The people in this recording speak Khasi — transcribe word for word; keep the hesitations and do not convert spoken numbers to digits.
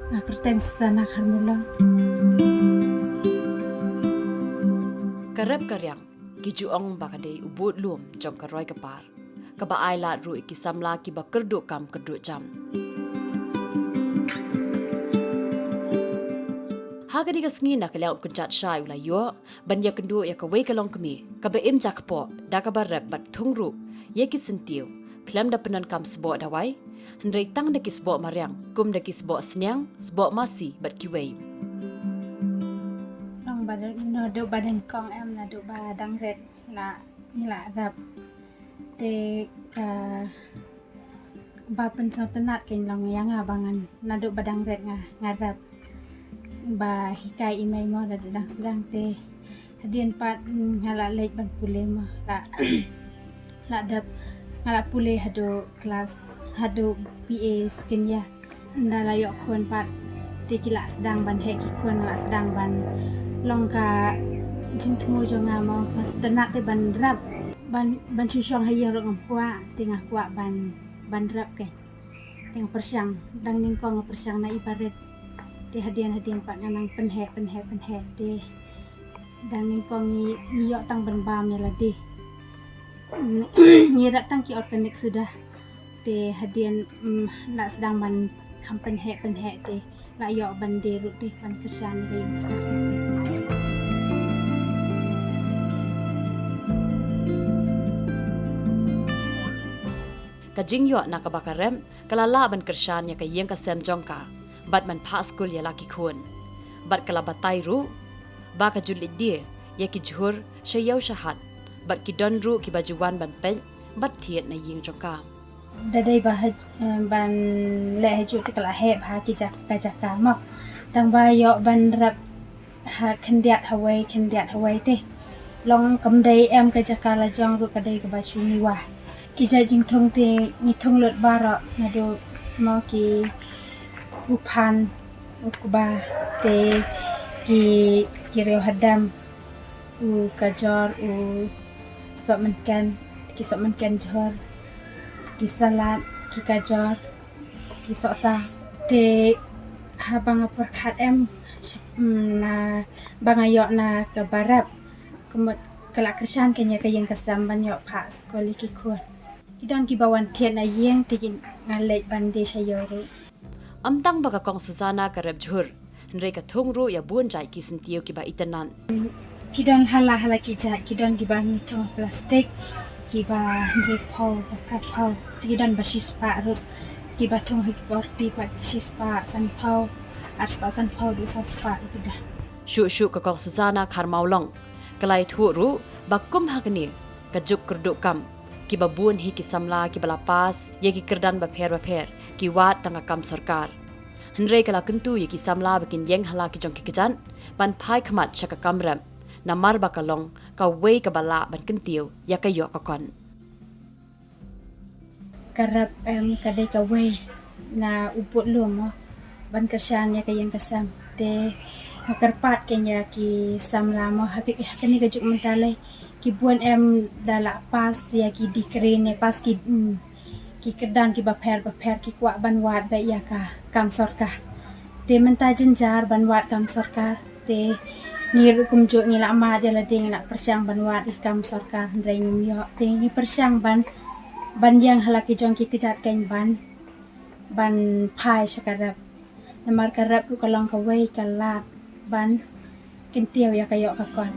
Nga kyrteng Susana Kharmulong. Ka rep ka riang, ki ju ong ba ka dei u bud lum jong ka roi ka par, kaba ai lad ruh ïa ki samla kiba kyrduh kam kyrduh jam. Ha kane ka sngi na ka liang u kynjat shai u la ïoh ban ïakynduh ïa kawei ka longkmie kaba im jakpoh da kaba rep bad thung ruh ïa ki syntiew khlem da pyndonkam sboh dawai, hynrei tang da ki sboh mariang, kum da ki sboh sniang, sboh masi bad kiwei. Long ba dang, naduh ba dang kong em, naduh ba dang rit la ngi la rep. Te ka ba pynsngewtynnat kein long ïa nga ba ngan naduh ba dang rit nga, nga rep. Ba hikai i mei mo da dang sdang te. Hadien pat, mm, nga la leit ban pule mo. La, la dep, nga la pule haduh klas, haduh B A second year. Nda la ïoh khun pat te ki la sdang ban heh ki khun, la sdang ban long ka jingthmu jong nga mo, nga sngewtynnat te ban rep, ban, ban shu shong ha ïing ruh ngam kwah, te nga kwah ban, ban rep kein. Te nga pyrshang, dang nyngkong nga pyrshang na i barit. Te hadien hadien pat nga nang pynheh, pynheh, pynheh. Te dang nyngkong ngi, ngi ïoh tang ban bam ïa lade. Ngi rep tang ki organic suda. Te hadien, mm, la sdang ban kham pynheh, pynheh te la ïoh ban die ruh te ban kyrshan ïa ka ïing ka sem. Ka jingïoh na kaba ka rep ka la lah ban kyrshan ïa ka ïing ka sem jong ka bad ban phah skul ïa la ki khun. Bad ka la batai ruh ba ka ju leit die ïa ki jhur sha ïew sha hat bad ki don ruh kiba ju wan ban peit bad thied na ïing jong ka. Da dei ba ha, eh, ban leh hajuh te ka la heh bha ki jaka, ka jaka mo. Tang ba ïoh ban rep ha khyndiat hawei, khyndiat hawei te. Long kam dei em ka jaka la jong ruh, ka dei kaba shu ngi wah. Ki jait jingthung te ngi thung lut baroh, naduh mo ki u phan, u kba te, ki, ki riew hadam, u kajor, u sohmynken, ki sohmynken jhur, ki salad, ki kajor, ki sohsa. Te haba nga pyrkhat em, mm, na ba nga ïoh na kaba rep, ka mut ka la kyrshan kein ïa ka ïing ka sem ban ïoh phah skul ïa ki khun. Ki don kiba wan thied na ïing te ki, nga leit ban die sha ïew ruh. Ym tang ba ka kong Susana ka rep jhur, hynrei ka thung ruh ïa bun jait ki syntiew kiba itynnat. Ki don hala hala ki jait, ki don kiba ngi thung plastik, kiba hynriewphew, ba phraphew, te ki don ba shispah ruh, kiba thung ha ki por te pat shispah, sanphew, arspah sanphew, duh sawspah ruh ki don. Shuh shuh ka kong Susana Kharmawlong ka la ïathuh ruh ba kum ha kane ka juk kyrduh kam, kiba bun hi ki samla kiba la pass ïa ki kyrdan bapher bapher ki wad tang ka kam sorkar. Hynrei ka la kyntu ïa ki samla ba kin ïeng ha la ki jong ki kjat ban phai khmat sha ka kam rep, namar ba ka long kawei kaba lah ban kyntiew ïa ka ïoh ka kot. Ka rep em ka dei kawei na u bud lum mo ban kyrshan ïa ka ïing ka sem. Te nga kyrpad kein ïa ki samla mo ha ki, ha kane ka juk mynta lei ki bun em da la pass ïa ki degree ne pass ki, mm, ki kyrdan kiba pher bapher, ki kwah ban wad beit ïa ka kam sorkar. Te mynta jynjar ban wad kam sorkar. Te ngi ruh kumjuh ngi la mad ïa lade, ngi la pyrshang ban wad ïa ka kam sorkar hynrei ngim ïoh. Te ngi pyrshang ban, ban ïeng ha la ki jong ki kjat kein ban, ban phai sha ka rep. Namar ka rep ruh ka long kawei ka lad ban kyntiew ïa ka ïoh ka kot.